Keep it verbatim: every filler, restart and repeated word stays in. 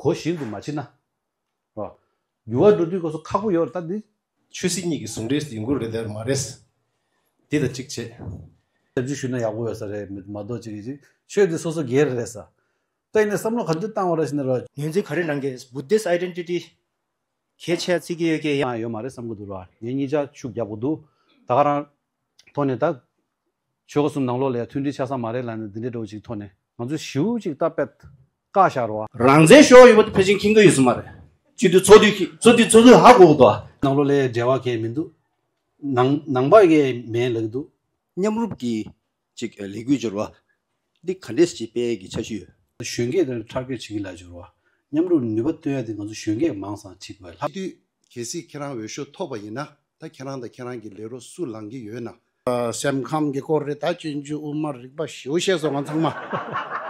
གོ་བཞིན་དུ་མ་ཕྱིན་ན། རོ། འགྱུར་བ་འགྲོ་དུས་སྐབས་སུ་ཁག་པོ་ཡོད་རེད་ད་འདི། ཆོས་སྲིད་གཉིས་ཀྱི་ཟུང་འབྲེལ་ཡོང་གི་རེད་དེ་མ་རེད། འདི་ལ་གཅིག་བྱས། ཞབས་ཕྱི་ཞུས་ན་ཡག་པོ་ཡོད་ས་རེད་མི་མ་གཏོགས་གཅིག་གིས་གཅིག་ཆོས་འདི་སོ་སོ་སྒེར་རེད་ས། ད་ཡིན་ནའི་བསམ་བློ་ག་འདྲ་བཏང་བ་རེད་ཟེར་ན་རོ། ངོས་འཛིན་ག་རེ་གནང་གི། Buddhist identity གལ་ཆེ་བརྩི་གི་ཡོད་ཀྱི་ཡང་ཡོད་མ་རེད་བསམ་གི་འདུག་རོ། ངས་གཉིས་ཆ་ཤུགས་རྒྱབ་གི་འདུག་ད་ག་རང་ཐོག་ནས་ད། ཆོལ་ཁ་གསུམ་ནང་ལོགས་ལ་ཡང་མཐུན་སྒྲིལ་ཆགས་ས་མ་རེད་ལབ་ནས་འདི་འདྲའི་འདྲ་བོ་ཅིག་ཐོག་ནས་ང་ཚོས་ཞེ་པོ་ཅིག་ད་དཔེ་བཀག་བཞག་རོ། རང་བཙན་ཤོར་ཡོད་པ་དེ་ཕལ་ཆེར་མཁྱེན་གྱི་ཡོད་ས་མ་རེད། སྤྱི་འཐུས་ཚོགས་འདུས་ཀྱི་ཚོགས་འདུས་ཚོགས་འདུས་ཧ་གོ་གི་འདུག་ནང་ལོགས་ལ་འབྲེལ་བ་གང་ཡང་མི་འདུག་ནང་ནང་པ་གང་ཡང་མེད་ལབ་ཀྱི་འདུག་མཉམ་རུབ་ཀྱི་ཅིག་ལས་འགུལ་སྦྱོར་བ་འདི་ག་འདྲས་ཅིག་སྤེལ་ཡས་ཀྱི་འཆར་གཞི་ཡོད། གཞོན་སྐྱེས་དེ་ཕྲག་སྐྱོད་བྱེད་ཀྱི་ལ་འབྱོར་བ། མཉམ་རུབ་ནུས་པ་བཏོན་ཡ་དེ་ང་ཚོ་གཞོན་སྐྱེས་མང་ཙམ་ཅིག་དགོས་ལ། སྤྱི་འཐུས་གལ་སྲིད་ཁྱེད་རང་འོས་ཤོག་ཐོབ་པ་ཡིན་ན་ད་ཁྱེད་རང་དང་ཁྱེད་རང་གི་ལས་རོགས་སུ་ལངས་ཀྱི་ཡོད་ན། སེམས་ཁམས་ཀྱི་སྐོར་རེད་ད་སྤྱོད་འཇུག་དབུ་མ་རིག་པ་ཞེ་པོ་བཤད་སོང་ང་ཚང་མ།